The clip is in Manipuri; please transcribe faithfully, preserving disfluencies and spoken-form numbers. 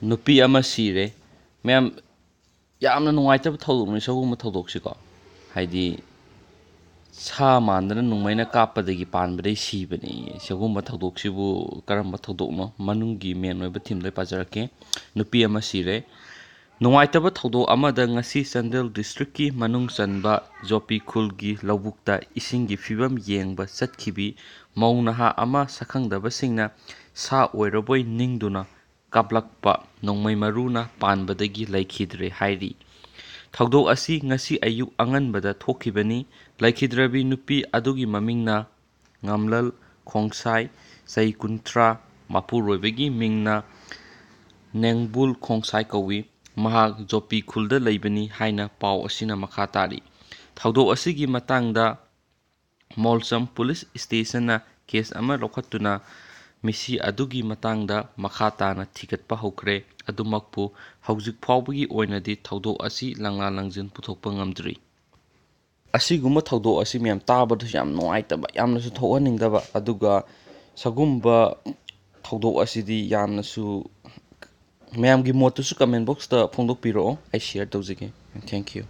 ꯅꯨꯄꯤ ꯑꯃ ꯁꯤꯔꯦ꯫ ꯃꯌꯥꯝ, ꯌꯥꯝꯅ ꯅꯨꯡꯉꯥꯏꯇꯕ ꯊꯧꯗꯣꯛꯅꯤ ꯁꯤꯒꯨꯝꯕ ꯊꯧꯗꯣꯛꯁꯤꯀꯣ꯫ ꯍꯥꯏꯗꯤ, ꯁꯥ ꯃꯥꯟꯗꯅ ꯅꯣꯡꯃꯩꯅ ꯀꯥꯞꯄꯗꯒꯤ ꯄꯥꯟꯕꯗꯩ ꯁꯤꯕꯅꯤ꯫ ꯁꯤꯒꯨꯝꯕ ꯊꯧꯗꯣꯛꯁꯤꯕꯨ ꯀꯔꯝꯕ ꯊꯧꯗꯣꯛꯅꯣ? ꯃꯅꯨꯡꯒꯤ ꯃꯦꯟ ꯑꯣꯏꯕ ꯊꯤꯝꯗꯣ ꯑꯩ ꯄꯥꯖꯔꯛꯀꯦ꯫ ꯅꯨꯄꯤ ꯑꯃ ꯁꯤꯔꯦ꯫ ꯅꯨꯡꯉꯥꯏꯇꯕ ꯊꯧꯗꯣꯛ ꯑꯃꯗ ꯉꯁꯤ ꯆꯥꯟꯗꯦꯜ ꯗꯤꯁꯇ꯭ꯔꯤꯛꯀꯤ ꯃꯅꯨꯡ ꯆꯟꯕ ꯖꯣꯄꯤ ꯈꯨꯜꯒꯤ ꯂꯧꯕꯨꯛꯇ ꯏꯁꯤꯡꯒꯤ ꯐꯤꯕꯝ ꯌꯦꯡꯕ ꯆꯠꯈꯤꯕꯤ ꯃꯧ ꯅꯍꯥ ꯑꯃ ꯁꯛꯈꯪꯗꯕꯁꯤꯡꯅ ꯁꯥ ꯑꯣꯏꯔꯕꯣꯏ ꯅꯤꯡꯗꯨꯅ ꯀꯥꯞꯂꯛꯄ ꯅꯣꯡꯃꯩ ꯃꯔꯨꯅ ꯄꯥꯟꯕꯗꯒꯤ ꯂꯩꯈꯤꯗ꯭ꯔꯦ ꯍꯥꯏꯔꯤ꯫ ꯊꯧꯗꯣꯛ ꯑꯁꯤ ꯉꯁꯤ ꯑꯌꯨꯛ ꯑꯉꯟꯕꯗ ꯊꯣꯛꯈꯤꯕꯅꯤ꯫ ꯂꯩꯈꯤꯗ꯭ꯔꯕꯤ ꯅꯨꯄꯤ ꯑꯗꯨꯒꯤ ꯃꯃꯤꯡꯅ ꯉꯝꯂꯜ ꯈꯣꯡꯁꯥꯏ, ꯆꯍꯤ ꯀꯨꯟꯊ꯭ꯔꯥ, ꯃꯄꯨꯔꯣꯏꯕꯒꯤ ꯃꯤꯡꯅ ꯅꯦꯡꯕꯨꯜ ꯈꯣꯡꯁꯥꯏ ꯀꯧꯏ꯫ ꯃꯍꯥꯛ ꯖꯣꯄꯤ ꯈꯨꯜꯗ ꯂꯩꯕꯅꯤ ꯍꯥꯏꯅ ꯄꯥꯎ ꯑꯁꯤꯅ ꯃꯈꯥ ꯇꯥꯔꯤ꯫ ꯊꯧꯗꯣꯛ ꯑꯁꯤꯒꯤ ꯃꯇꯥꯡꯗ ꯃꯣꯜꯆꯝ ꯄꯨꯂꯤꯁ ꯁ꯭ꯇꯦꯁꯟꯅ ꯀꯦꯁ ꯑꯃ ꯂꯧꯈꯠꯇꯨꯅ ꯃꯤꯁꯤ ꯑꯗꯨꯒꯤ ꯃꯇꯥꯡꯗ ꯃꯈꯥ ꯇꯥꯅ ꯊꯤꯒꯠꯄ ꯍꯧꯈ꯭ꯔꯦ꯫ ꯑꯗꯨꯃꯛꯄꯨ ꯍꯧꯖꯤꯛ ꯐꯥꯎꯕꯒꯤ ꯑꯣꯏꯅꯗꯤ ꯊꯧꯗꯣꯛ ꯑꯁꯤ ꯂꯪꯂꯥ ꯂꯪꯖꯤꯟ ꯄꯨꯊꯣꯛꯄ ꯉꯝꯗ꯭ꯔꯤ꯫ ꯑꯁꯤꯒꯨꯝꯕ ꯊꯧꯗꯣꯛ ꯑꯁꯤ ꯃꯌꯥꯝ ꯇꯥꯕꯗꯁꯨ ꯌꯥꯝ ꯅꯨꯡꯉꯥꯏꯇꯕ, ꯌꯥꯝꯅꯁꯨ ꯊꯣꯛꯍꯟꯅꯤꯡꯗꯕ, ꯑꯗꯨꯒ ꯁꯤꯒꯨꯝꯕ ꯊꯧꯗꯣꯛ ꯑꯁꯤꯗꯤ ꯌꯥꯝꯅꯁꯨ, ꯃꯌꯥꯝꯒꯤ ꯃꯣꯠꯇꯨꯁꯨ comment boxꯇ ꯐꯣꯡꯗꯣꯛꯄꯤꯔꯛꯑꯣ, ꯑꯩ share ꯇꯧꯖꯒꯦ꯫ Thank you꯫